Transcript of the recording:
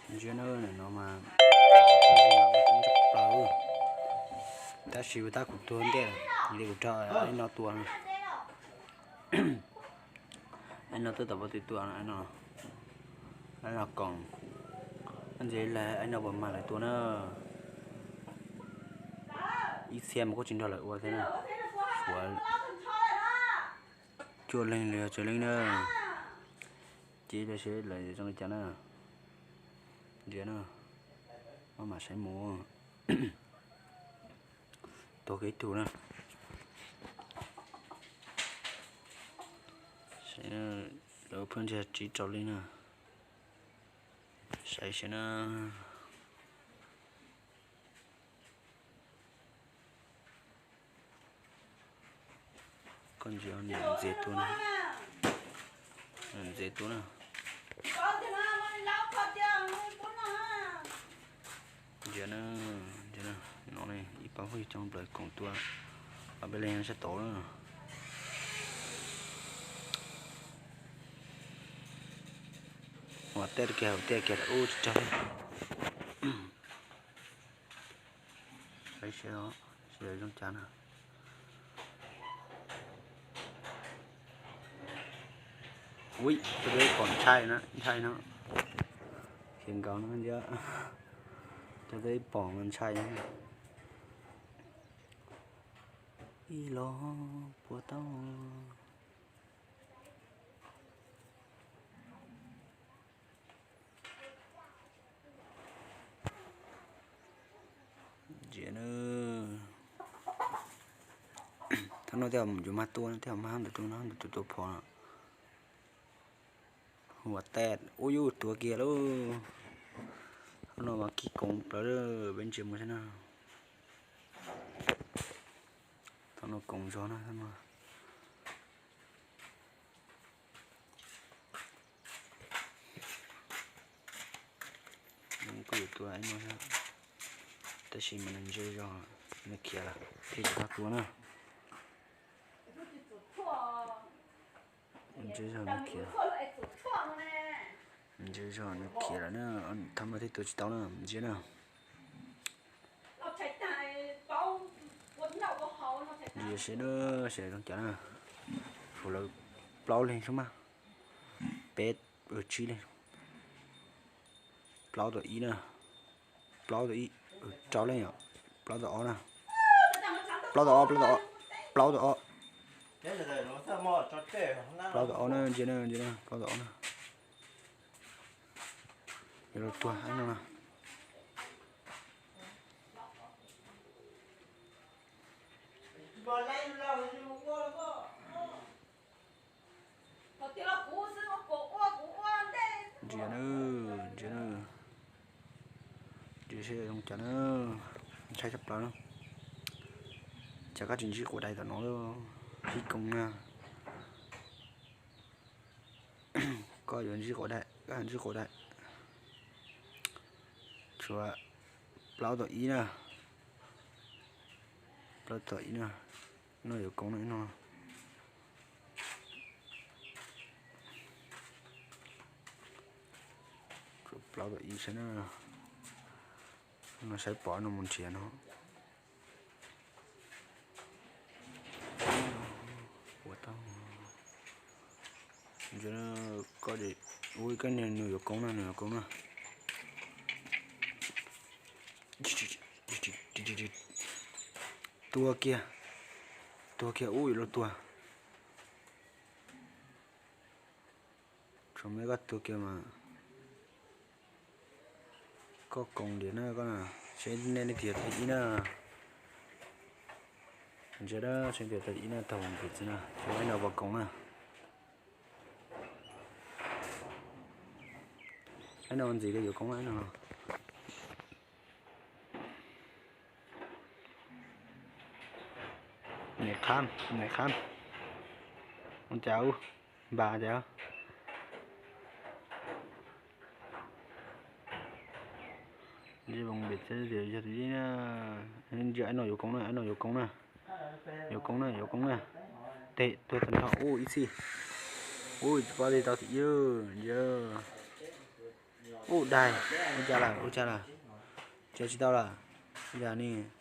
Ntsia na, no mas, tab sis ua tab kuv tuag ntej, li kuv rau li no tua no. Aib no twb tau pab tw tua no, aib no koom, ntxiv li aib no puas mag lawv tua na. Ib txhia mas kuj tsis nrog lawv ua thiab na. Suav cuaj leeg los yog tsawg leej na. Ces lawv seb lawv zoo li cas na. Ntsia na, maj mam saib mus. Tuag kiag ib tug na. Lawv pheej ntsia tsib rau leej na. Saib seb na. Koj ntsia ntxiv tua na. Ntxiv tua na. Ntsia na, ntsia na, no ne ib pab phooj ywg coj plaws koom tua, ob peb leeg sab tod na. Ua tej kiag, tej kiag ub tsis raug li. Saib seb, seb zoo cas na. Ui, tus pom ntshai na, ntshai no. Khiav nkaus no ntsia. Cov pom mas ntshai. Ib los puas tau. Ntsia na, thaum no tej yuav mag tua, tej yuav mag ntawm tus no, ntawm tus tua phom no. Ua tes, ua yuj tuav kiag lauj. Thaum no mas kis koov plawv, peb ntsia mus saib na. Thaum no koov zog na, thaum no. Kuj yuav tua ib no, tab sis mas nws ntse zog, nws khiav lawm, thiaj tsis tau tua na. Ntse zog nws khiav, ntse zog nws khiav lawm na, thaum no thiaj tua tsis tau na, ntsia na. Ntsia seb na, seb zoo cas na. Fuv lawv plaub leeg xwb mas, peb, tsib leeg. Plaub tau ib na, plaub tau ib, rau leej yom, plaub tau ob na, plaub tau ob, plaub tau ob, plaub tau ob, plaub tau ob na, ntsia na, ntsia na, plaub tau ob na. Yuav los tuag ib no na. Ntsia na, ntsia na, ntsia seb zoo cas na, ntshai tshaj plaws na. Cas koj tsis ntsib quav dais tom no, sib koom na. Koj yuav ntsib quav dais, koj ntsib quav dais. Tshuav plaub tau ib na, plaub tau ib na, no yuav koom no ib no. Plaub tau ib saib na, no saib pom no mus nrhiav no. Ua tau. Koj, ua koj, nws yuav koom na, nws yuav koom na. Tua kiag, tua kiag ub yuav luag tuag. Tshuav me koj tua kiag mas. Koj koom diam na koj na, seb nej leej twg yog thib ib na. Ntsia na, seb leej twg thib ib na, tau nkim txiv na, seb no puas koom na. Aib no ntxiv li yuav koom na, aib no. Niam qhab, niam qhab. Ua cas ub, npam cas. Ntshe voos npem txhab tias yog tus ib na. Ntsia aib no yuav koom na, aib no yuav koom na. Yuav koom na, yuav koom na. Tes tuag tag nrho ub ib txhij. Ub tsis paub li tau tim ib ntsia. Ub daig, ua cas lawm, ua cas lawm? Tsev tsis tau lawm? Ua cas ne?